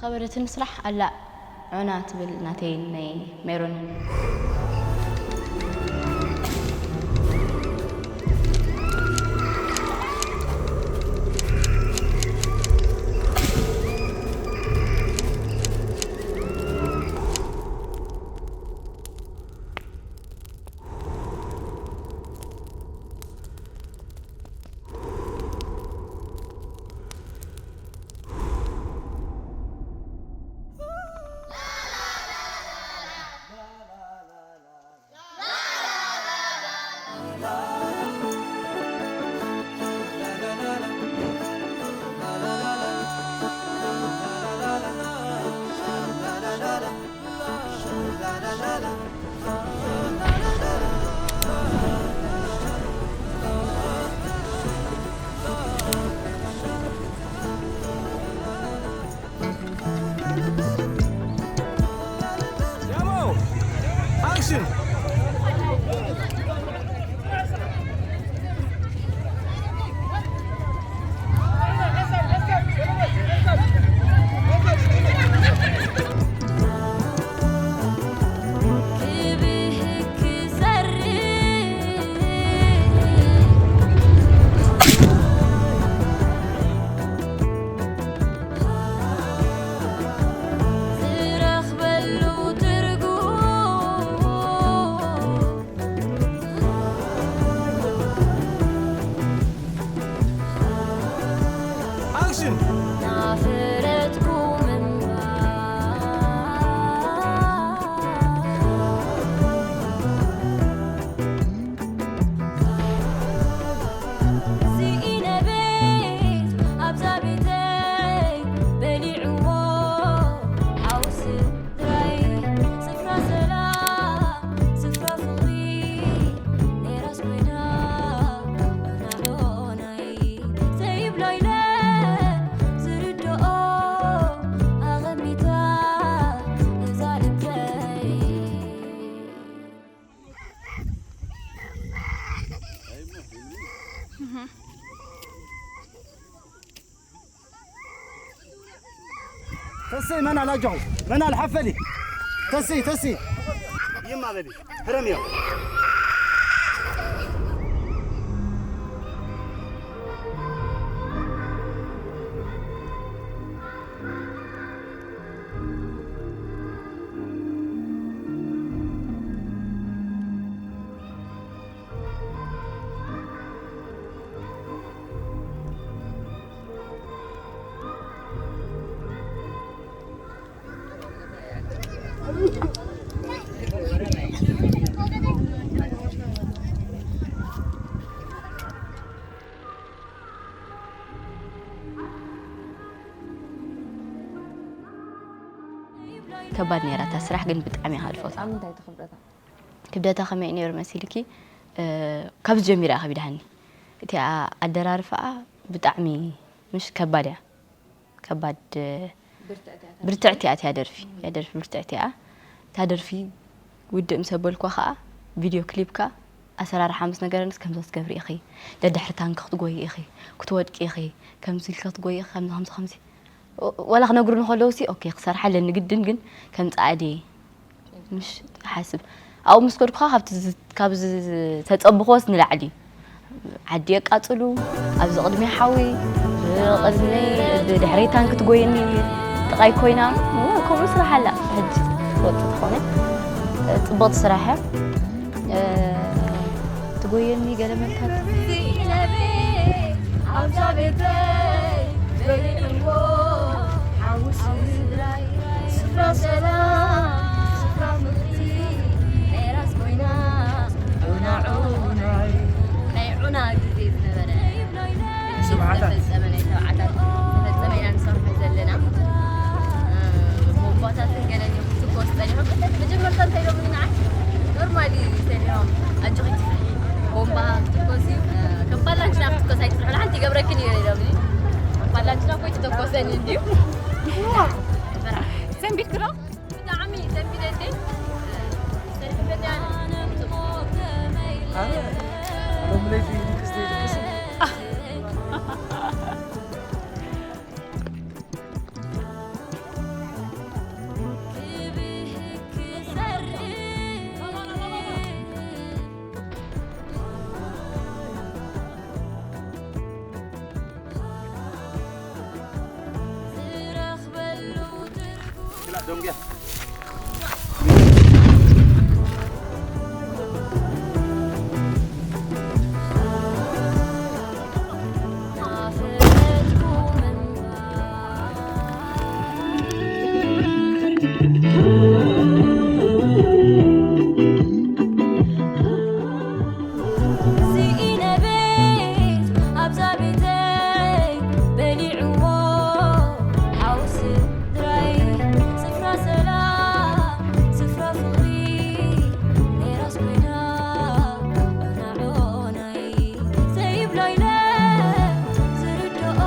ከበደትን ስራሕ ኣላ ዑና ትብል ናተይን ናይ ሜሮንን። ተስይ መናል ኣጆኺ መናል ሓፈሊ ተስይ ተስይ ይማ በሊ ህረምዮ። ከባድ ነይራ እታ ስራሕ ግን ብጣዕሚ እየ ዝፈትዋ። ክብደታ ከመይ እዩ ነይሩ መሲልኪ? ካብዚ ጀሚራ እያ ከቢዳሃኒ። እቲኣ ኣደራርፋኣ ብጣዕሚ ምሽ ከባድ እያ። ከባድ ብርትዕቲ እያ እቲኣ ደርፊ። እያ ደርፊ ብርትዕቲ እያ። እታ ደርፊ ውድእ ምስ ኣበልኳ ከዓ ቪድዮ ክሊፕካ ኣሰራርሓ ምስ ነገረንስ ከምዚ ክትገብሪ ኢኺ፣ ደድሕሪ ታንኪ ክትጎይ ኢኺ፣ ክትወድቂ ኢኺ፣ ከምዚ ኢልካ ክትጎይ ኢኺ፣ ከምዚ ከምዚ ከምዚ ወላ ክነግሩኒ ከለውሲ ኦኬ ክሰርሓ ኣለኒ ግድን ግን ከምፅኣ ድየ ምሽ ሓስብ ኣብኡ ምስ ከድኩ ከዓ ካብዚ ዝ- ካብ ዝተፀብኾስ ንላዕሊ ዓዲ የቃፅሉ ኣብዚ ቅድሚ ሓዊ ቅድሚ ብድሕረይ ታንክ ትጎየኒ ጥቃይ ኮይና ከምኡ ስራሕ ኣላ ሕጂ ትወጡ ትኾነ ፅቡቅቲ ስራሕ እያ ትጎየኒ ገለ መልካት ኣብዛ ቤተይ በሊዕዎ ሓዊ ስድራይ ስፍራ ሰላም ስፍራ ፍቕሪ ናይ ራስ ኮይና ዑና ዑናይ ናይ ዑና ግዜ ዝነበረ ስብዓታት ዝተፈጸመ ናይ ሰብዓታት ዝተፈጸመ ኢና ንሰርሖ ዘለና ቦምባታትን ገለን እዮም ክትኮስ ጸኒሖም መጀመርታ እንታይ ኢሎም ንዓይ ኖርማሊ ሰሊሆም ኣጆኺ ትፍርሒ ቦምባ ክትኮስ እዩ ከም ባላንችና ክትኮስ ኣይትፍርሒ ሓንቲ ይገብረክን እዩ ኢሎም ባላንችና እኮ ኣይተተኮሰን እንድዩ ሰንቢድክዶ ብጣዕሚ ሰንቢደለይ ሰሪሕበትያ ጽቡቕ ሎም ለይቲ ክስተ ይድቅስ ደንጉያ። ስኢነ ቤት ኣብዛ ቤተይ በሊዕዎ ሓውሲ ድራይ ስፍራ ሰላም ስፍራ ፍቕሪ ሜራስ ኮይና ናዖናይ ዘይብሎ ኢለ ዝርድኦ